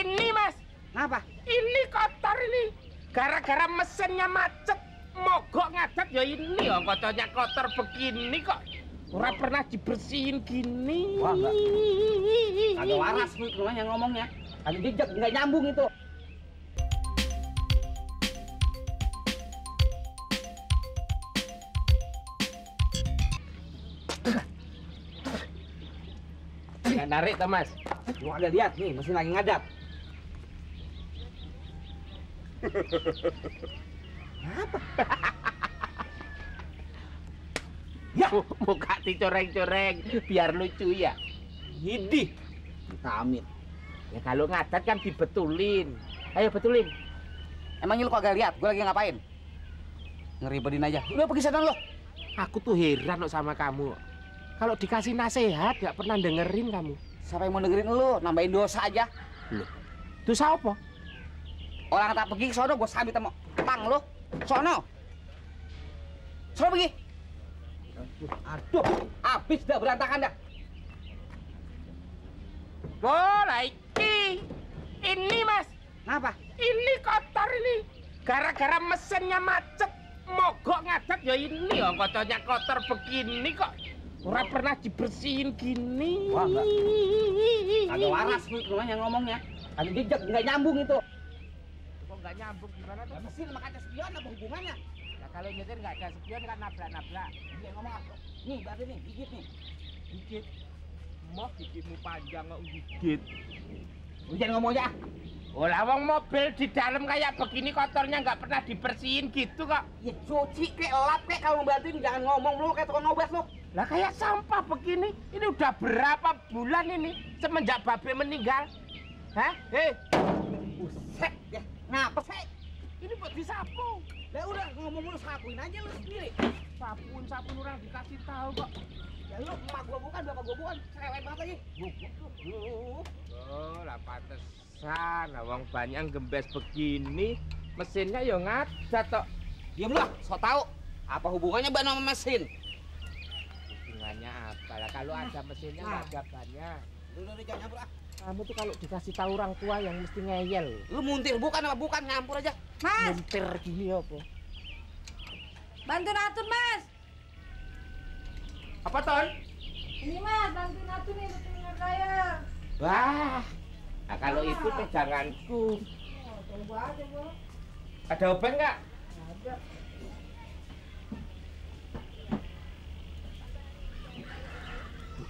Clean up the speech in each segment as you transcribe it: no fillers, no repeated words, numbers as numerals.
Ini mas. Ngapa? Ini kotor ini. Gara-gara mesinnya macet. Mogok ngadat ya ini ya. Kotornya kotor begini kok. Ora pernah dibersihin gini. Wah, enggak. Agak waras nih rumahnya ngomongnya. Agak jejak, nggak nyambung itu. Nggak narik toh mas. Lu ada lihat nih, mesin lagi ngadap. Apa? Ya, muka dicoreng-coreng biar lucu ya. Hidih. Amit. Ya kalau ngadat kan dibetulin. Ayo betulin. Emangnya lu kagak lihat? Gue lagi ngapain? Ngeribetin aja. Udah pergi sana lo. Aku tuh heran loh sama kamu. Kalau dikasih nasihat gak pernah dengerin kamu. Siapa yang mau dengerin lu? Nambahin dosa aja. Loh, dosa apa? Orang tak pergi ke sono, gue sambit sama pang lo. Sono. Sono pergi. Aduh, habis dah berantakan dah. Bola ini mas. Ngapa? Ini kotor ini. Gara-gara mesinnya macet. Mogok ngadat ya ini ya. Kotornya kotor begini kok. Ora pernah dibersihin gini. Wah, enggak. Agak waras nih rumahnya ngomongnya. Agak jejak, nggak nyambung itu. Kok nggak nyambung gimana tuh? Ya, mesin sama kaca spion apa hubungannya? Ya kalau nyetir nggak ada spion kan nabrak-nabrak. Dia ngomong apa? Nih, berarti nih, gigit nih. Gigit. Mau gigitmu panjang kok gigit. Lu jangan ngomong aja. Oh lawang mobil di dalam kayak begini kotornya nggak pernah dibersihin gitu kok. Ya cuci kek, lap kek, kalau ngebantuin jangan ngomong lu kayak tukang ngobas lu. Lah kayak sampah begini, ini udah berapa bulan ini semenjak babe meninggal? Hah? Buset ya, ngapa sih? Ini buat disapu. Ya udah ngomong lu sapuin aja lu sendiri. Sabun orang dikasih tahu kok. Ya lu emak gua bukan, bapak gua bukan, cerewet banget lagi. Oh, lah pantesan, awang banyak gembes begini, mesinnya ya ngadat tok. Diam lu, so tau. Apa hubungannya ban sama mesin? Hubungannya apa lah? Kalau ada mesinnya nggak ada bannya. Udah jangan nyampur ah. Kamu tuh kalau dikasih tahu orang tua yang mesti ngeyel. Lu muntir bukan apa bukan, nyampur aja. Mas, Muntir gini apa? bantuin atur mas. Apa Ton? Ini mas, bantuin atur nih betul saya. Wah, nah kalau itu peganganku. Oh, coba aja gua. Ada obat nggak? Ada.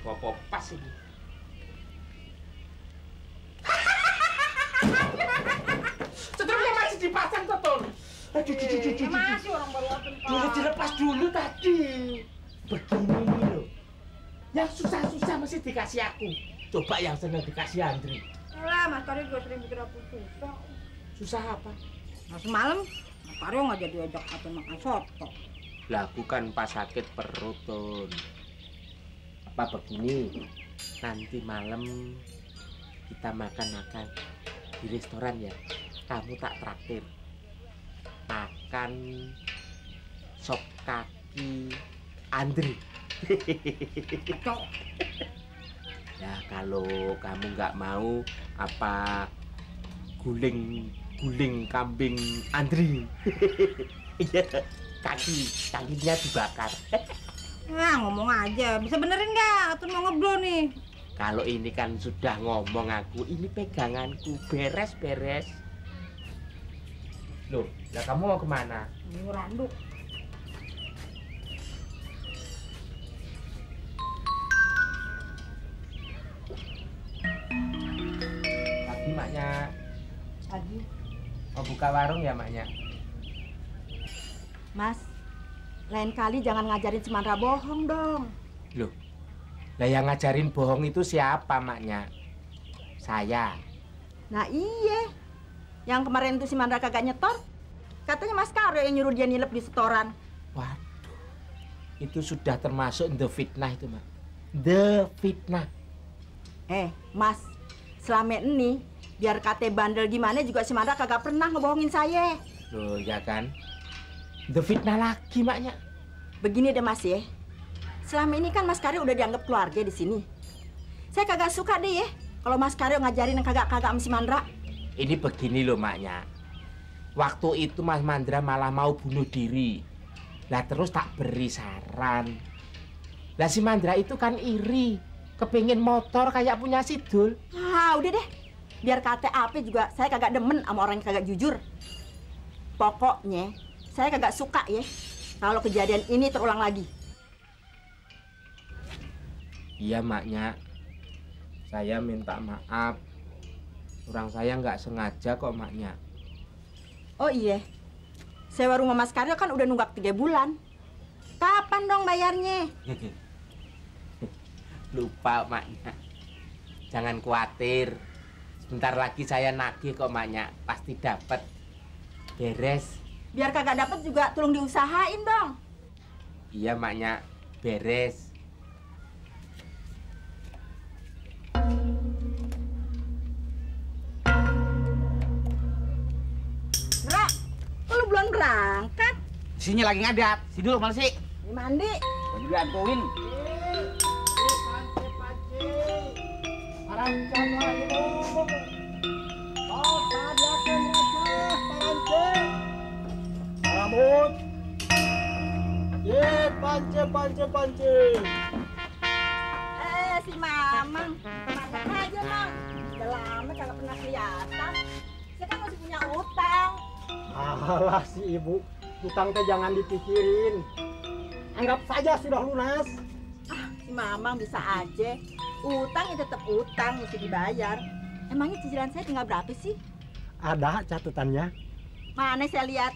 Kok pas ini. Seterusnya masih dipasang tuh Ton. Aduh, Masih orang baru atur pak. Dulu dilepas dulu tadi. Begini loh. Yang susah-susah mesti dikasih aku. Coba yang senang dikasih Andri. Lah, mas Karyo juga sering bikin aku susah. Susah apa? Nah, semalam mas Karyo nggak jadi ajak atur makan soto. Lah aku kan pas sakit perut Ton. Apa begini? Nanti malam kita makan-makan di restoran ya. Kamu tak traktir. Makan sop kaki Andri. Cok. Ya kalau kamu nggak mau apa guling kambing Andri. Iya, kakinya dibakar. Nah, ngomong aja. Bisa benerin nggak? Atur mau ngeblow nih. Kalau ini kan sudah ngomong aku, ini peganganku beres-beres. Loh, lah kamu mau kemana? Ini randuk. Pagi maknya Pagi. mau buka warung ya maknya? Mas, lain kali jangan ngajarin si Mandra bohong dong. Loh, lah yang ngajarin bohong itu siapa maknya? Saya. Nah iya, yang kemarin itu si Mandra kagak nyetor. Katanya Mas Karyo yang nyuruh dia nilep di setoran. Waduh, itu sudah termasuk the fitnah itu mak. The fitnah. Mas, selama ini biar kate bandel gimana juga si Mandra kagak pernah ngebohongin saya. Loh ya kan? The fitnah lagi maknya. Begini deh Mas ya, selama ini kan Mas Karyo udah dianggap keluarga di sini. Saya kagak suka deh ya kalau Mas Karyo ngajarin yang kagak-kagak sama si Mandra. Ini begini loh maknya. Waktu itu Mas Mandra malah mau bunuh diri. Lah terus tak beri saran. Lah si Mandra itu kan iri. Kepingin motor kayak punya si Dul. Ah, udah deh. Biar kata apa juga saya kagak demen sama orang yang kagak jujur. Pokoknya saya kagak suka ya kalau kejadian ini terulang lagi. Iya maknya. Saya minta maaf. Orang saya nggak sengaja kok maknya. Oh iya, sewa rumah Mas Karyo kan udah nunggak 3 bulan. Kapan dong bayarnya? Lupa maknya. Jangan khawatir. Sebentar lagi saya nagih kok maknya. Pasti dapat. Beres. Biar kagak dapat juga tolong diusahain dong. Iya maknya. Beres. Ra, kok lu belum berangkat? Sini lagi ngadat. Si Dul mana sih? Di mandi. Baju diantuin. Parancam lagi dong. Oh, sadiakan aja, parancam. Rambut. Ye, pance. Si Mamang. Mana aja, Mang. Udah lama kagak pernah kelihatan. Saya kan masih punya utang. Alah si ibu, utang teh jangan dipikirin. Anggap saja sudah lunas. Si Mamang bisa aja. Utang ya tetap utang, mesti dibayar. Emangnya cicilan saya tinggal berapa sih? Ada catatannya. Mana saya lihat?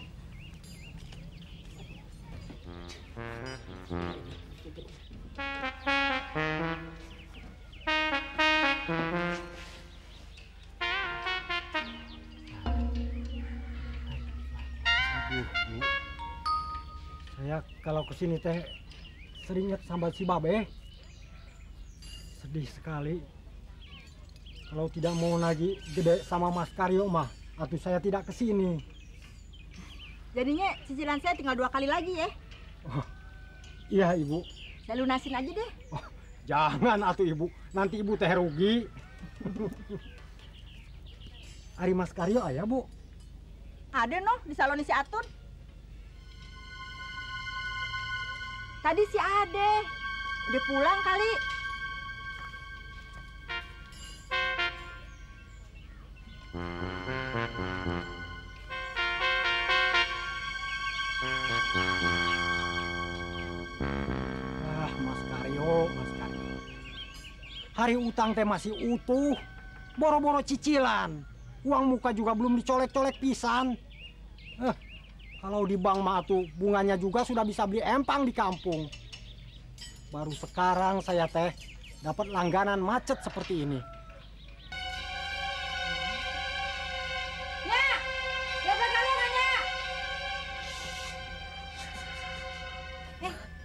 Aduh, Bu. Saya kalau kesini teh sering ingat sambat si Babe. Sedih sekali. Kalau tidak mau lagi gede sama Mas Karyo mah, atuh saya tidak kesini. Jadinya cicilan saya tinggal 2 kali lagi ya. Oh, iya Ibu. Saya lunasin aja deh. Oh, jangan atuh Ibu, nanti Ibu teh rugi. Ari Mas Karyo aya Bu? Ada noh di salon si Atun. Tadi si Ade udah pulang kali. Mas Karyo. Hari utang teh masih utuh. Boro-boro cicilan. Uang muka juga belum dicolek-colek pisan. Kalau di bank mah tuh bunganya juga sudah bisa beli empang di kampung. Baru sekarang saya teh dapat langganan macet seperti ini.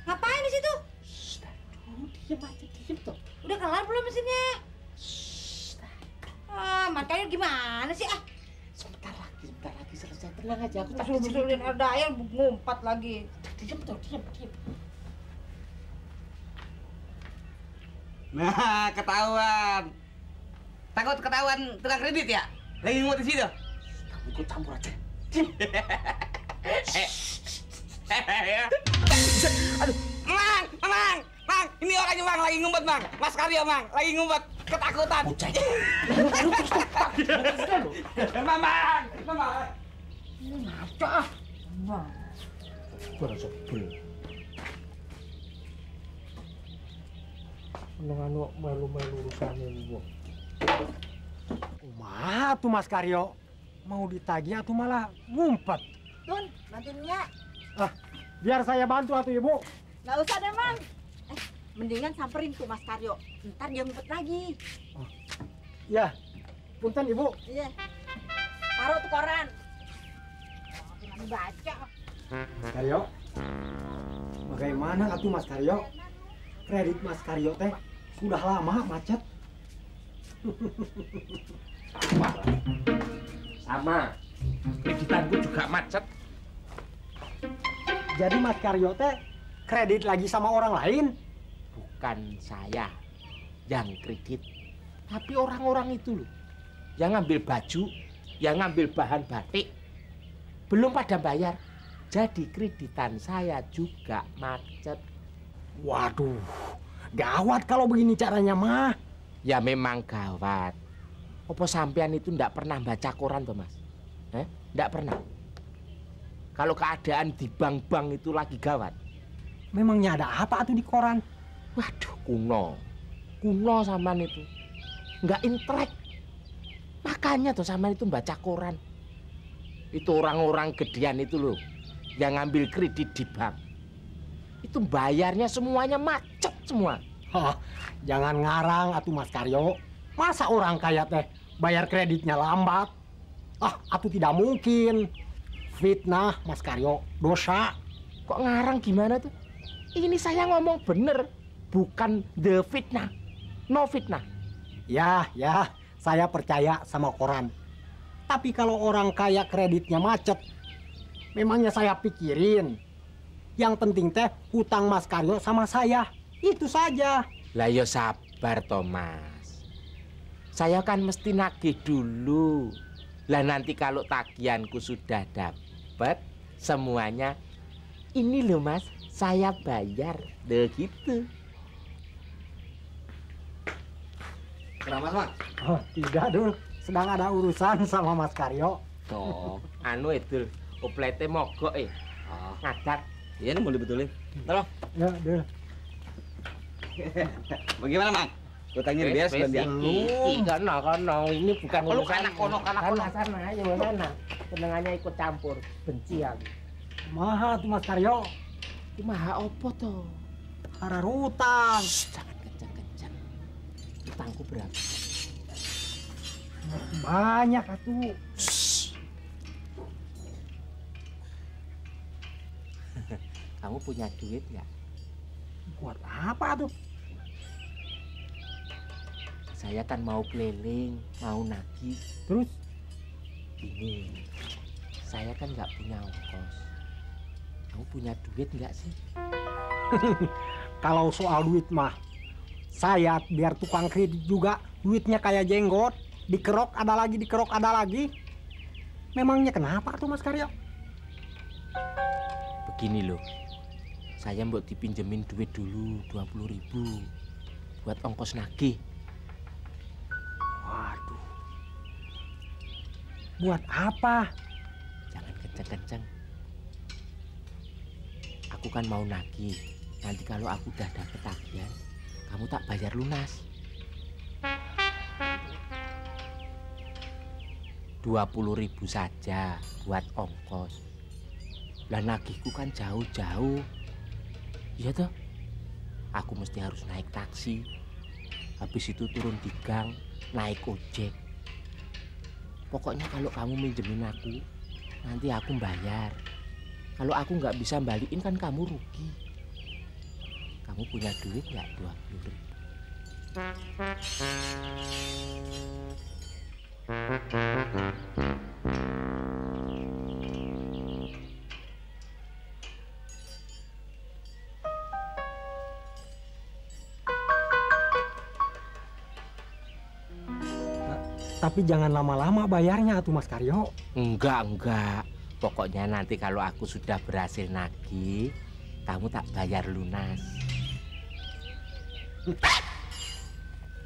Ngapain di situ? Diam aja, diam toh. Udah kelar belum mesinnya? Matanya gimana sih ah? Sebentar lagi selesai. Tenang aja, aku tak Susulin ada yang ngumpat lagi. diam toh, diam. Nah, ketahuan. Takut ketahuan tukang kredit ya? Lagi ngumpet di situ. Kamu ikut campur aja. Aduh, Mang, ini orangnya Mang, lagi ngumpet Mang. Mas Karyo Mang, lagi ngumpet, ketakutan. Mamang. Ini ngaco ah. Gua sebel. Anu melu-melu urusan ini, Bu. Kumaha tuh Mas Karyo? Mau ditagih atau malah ngumpet? Tun, bantuin Nya. Biar saya bantu atuh Ibu. Nggak usah deh, Mang. Mendingan samperin tuh Mas Karyo. Ntar dia ngumpet lagi. Ya, punten Ibu. Iya. Taruh tuh koran. Gimana baca? Mas Karyo, bagaimana atuh Mas Karyo? Kredit Mas Karyo teh sudah lama macet. Sama. Kreditanku juga macet. Jadi Mas Karyo teh kredit lagi sama orang lain? Bukan saya yang kredit, tapi orang-orang itu loh yang ngambil baju yang ngambil bahan batik belum pada bayar. Jadi kreditan saya juga macet. Waduh, gawat kalau begini caranya mah. Ya memang gawat. Apa sampean itu ndak pernah baca koran toh, Mas? Ndak pernah. Kalau keadaan di bank-bank itu lagi gawat. Memangnya ada apa tuh di koran? Waduh, kuno saman itu. Nggak intelek. Makanya tuh saman itu baca koran. Itu orang-orang gedean itu loh, yang ngambil kredit di bank. Itu bayarnya semuanya macet semua. Hah, jangan ngarang atuh Mas Karyo. Masa orang kaya teh bayar kreditnya lambat? Atuh tidak mungkin. Fitnah Mas Karyo, dosa. Kok ngarang gimana tuh? Ini saya ngomong bener, bukan the fitnah, no fitnah. Ya, saya percaya sama koran. Tapi kalau orang kaya kreditnya macet, memangnya saya pikirin. Yang penting teh hutang Mas Karyo sama saya. Itu saja. Lah yo sabar Thomas. Saya kan mesti nagih dulu. Lah nanti kalau tagihanku sudah dapat semuanya, ini loh Mas, saya bayar. Deh gitu. Kenapa, Mas? Oh, tidak, Dul. Sedang ada urusan sama Mas Karyo. Tuh. Anu itu, oplete mogok ngadat. Iya nih mau dibetulin. Tolong. Ya, Dul. Bagaimana, Mang? Utangnya beres belum dia? Kono. Ini bukan Lu urusan. anak kono. Sana aja mana. Senengannya ikut campur. Benci aku. Maha tuh Mas Karyo. Kumaha opo toh? Para hutang. Jangan kencang-kencang. Utangku berapa? Banyak atuh. Kamu punya duit nggak? Buat apa tuh? Saya kan mau keliling, mau nagih. Terus? Gini, saya kan nggak punya ongkos. Kamu punya duit nggak sih? Kalau soal duit mah, saya biar tukang kredit juga duitnya kayak jenggot. Dikerok ada lagi, dikerok ada lagi. Memangnya kenapa tuh Mas Karyo? Begini loh, saya mau dipinjemin duit dulu 20.000 buat ongkos nagih. Waduh. Buat apa? Jangan kenceng-kenceng. Aku kan mau nagih. Nanti kalau aku udah dapet tagihan, kamu tak bayar lunas. 20.000 saja buat ongkos. Lah nagihku kan jauh-jauh. Iya toh? Aku mesti harus naik taksi. Habis itu turun di gang, naik ojek. Pokoknya kalau kamu minjemin aku, nanti aku bayar. Kalau aku nggak bisa balikin kan kamu rugi. Kamu punya duit nggak 20.000? Tapi jangan lama-lama bayarnya tuh Mas Karyo. Enggak. Pokoknya nanti kalau aku sudah berhasil nagih, kamu tak bayar lunas.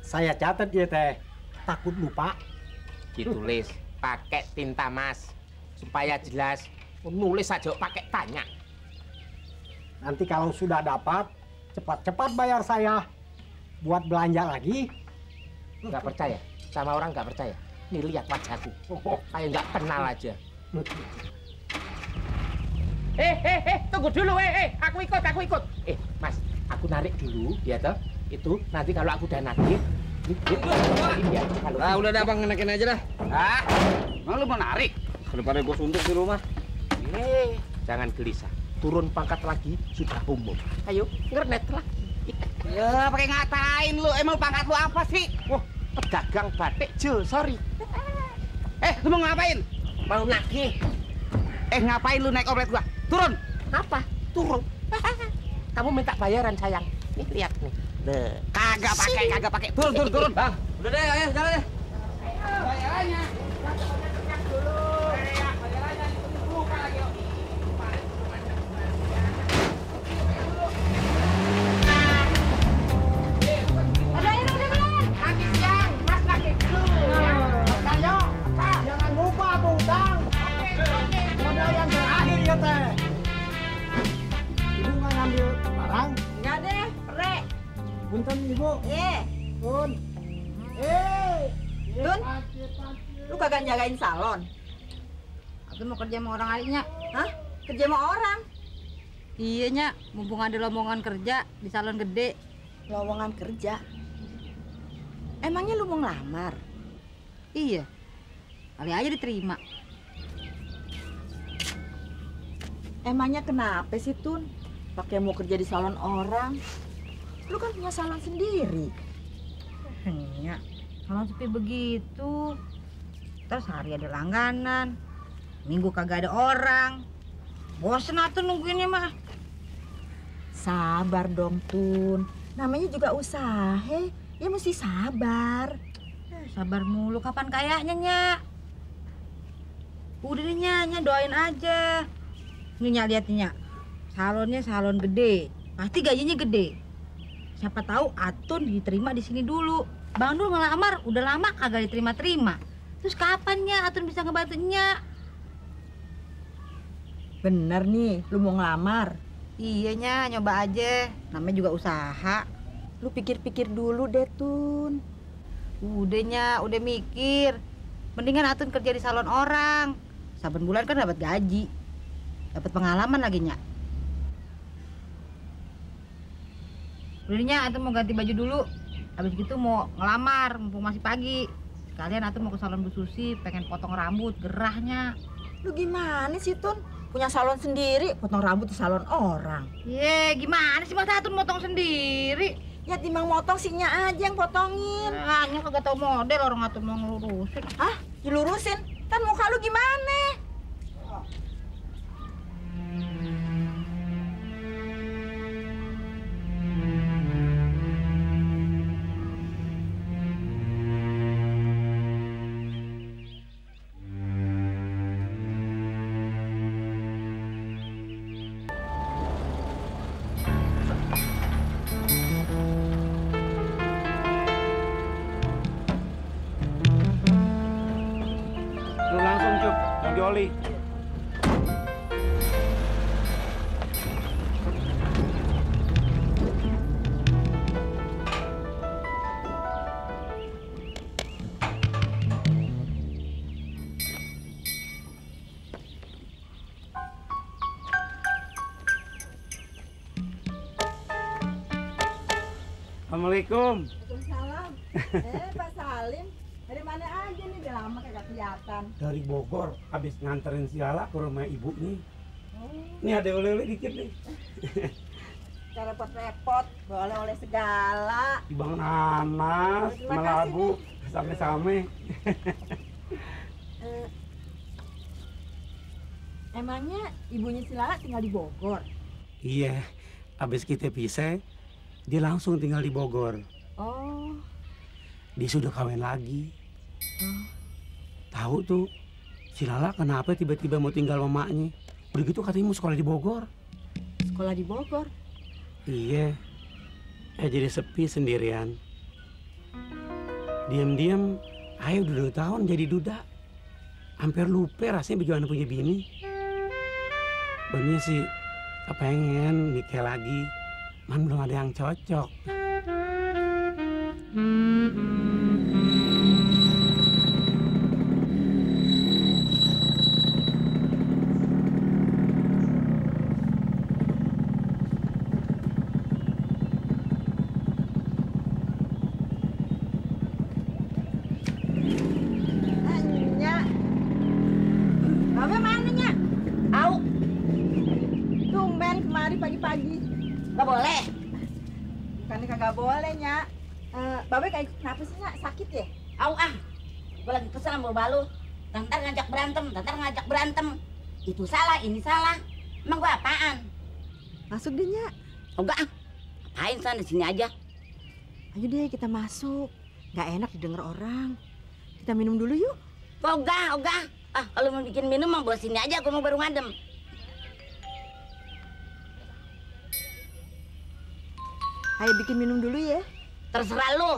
Saya catat ya teh, takut lupa. Ditulis pakai tinta mas supaya jelas. Nulis aja pakai tanya. Nanti kalau sudah dapat, cepat-cepat bayar saya. Buat belanja lagi. Nggak percaya? Sama orang nggak percaya? Nih lihat wajahku, kayak nggak kenal aja. Tunggu dulu, aku ikut. Mas, aku narik dulu, ya toh. Itu nanti kalau aku udah nagih, ya. Udah dah bang, naikin aja dah. Emang lu mau narik? Daripada gue suntuk di rumah. Jangan gelisah. Turun pangkat lagi sudah umum. Ayo, ngernet lagi. Ya, pakai ngatain lu. Emang pangkat lu apa sih? Wah, pedagang batik, Jul, sorry. Lu mau ngapain? Mau nagih. Ngapain lu naik oplet gua? Turun! Apa? Turun. Kamu minta bayaran, sayang. Nih, lihat nih. Kagak pakai. Turun. Bang, udah deh, ayo jalan deh. Bayarannya. Lu kagak jagain salon? Atun mau kerja sama orang lainnya. Hah? Kerja sama orang? Iya, Nyak. Mumpung ada lowongan kerja di salon gede. Lowongan kerja? Emangnya lu mau ngelamar? Iya. Kali aja diterima. Emangnya kenapa sih, Tun? Pakai mau kerja di salon orang? Lu kan punya salon sendiri. Nyak, kalau sepi begitu. Terus hari ada langganan. Minggu kagak ada orang. Bosen atuh nungguinnya mah. Sabar dong, Tun. Namanya juga usaha. Ya mesti sabar. Sabar mulu, kapan kayaknya, Nyak? Udah deh, Nyak, doain aja. Nih, Nyak, lihat nih, Nyak. Salonnya salon gede, pasti gajinya gede. Siapa tahu Atun diterima di sini dulu. Bang Dul ngelamar, udah lama kagak diterima-terima. Terus kapannya Atun bisa ngebantu Nyak? Bener nih, lu mau ngelamar. Iya, Nyak, nyoba aja. Namanya juga usaha. Lu pikir-pikir dulu deh, Tun. Udah, Nyak, udah mikir. Mendingan Atun kerja di salon orang. Saben bulan kan dapat gaji. Dapat pengalaman lagi, Nyak. Udah, Nyak, Atun mau ganti baju dulu. Habis gitu mau ngelamar, mumpung masih pagi. Sekalian Atun mau ke salon Bu Susi, pengen potong rambut, gerahnya. Lu gimana sih, Tun? Punya salon sendiri, potong rambut di salon orang. Gimana sih masa Atun motong sendiri? Ya timbang motong sinya aja yang potongin. Nyak kagak tau model, orang Atun mau ngelurusin. Hah? Dilurusin? Kan muka lu gimana? Lu langsung, Cuk. Mau dioli. Assalamualaikum. Waalaikumsalam. Pak Salim. Dari mana aja nih? Udah lama kagak kelihatan. Dari Bogor, habis nganterin si Lala ke rumah ibu nih. Oh, Nih ada oleh-oleh dikit nih. cara repot-repot, bawa oleh-oleh segala. Di Bang Nanas, Terima kasih, Malabu, same-same. Emangnya ibunya si Lala tinggal di Bogor? Iya, habis kita pisah, dia langsung tinggal di Bogor. Oh, Dia sudah kawin lagi. oh. Tahu tuh, si Lala kenapa tiba-tiba mau tinggal sama maknya? Udah gitu katanya mau sekolah di Bogor. Sekolah di Bogor? Iya, jadi sepi sendirian. Diam-diam, ayo udah 2 tahun jadi duda. Hampir lupa rasanya bagaimana punya bini. Bener sih, kepengen nikah lagi. Man belum ada yang cocok. Nyak. Babe mana, Nyak? Au, Tumben kemari pagi-pagi. nggak boleh. Bukannya kagak boleh, Nyak. Babe kayak kenapa sih, Nyak? Sakit ya? Au ah, gue lagi kesel sama balu. Ntar ngajak berantem. Itu salah, ini salah. Emang gue apaan? Masuk deh, Nyak. Enggak ah, apain sana di sini aja. Ayo deh kita masuk. Nggak enak didengar orang. Kita minum dulu yuk. Ogah. Ah, kalau mau bikin minum mah bawa sini aja, gue mau baru ngadem. Ayo bikin minum dulu ya. Terserah lu.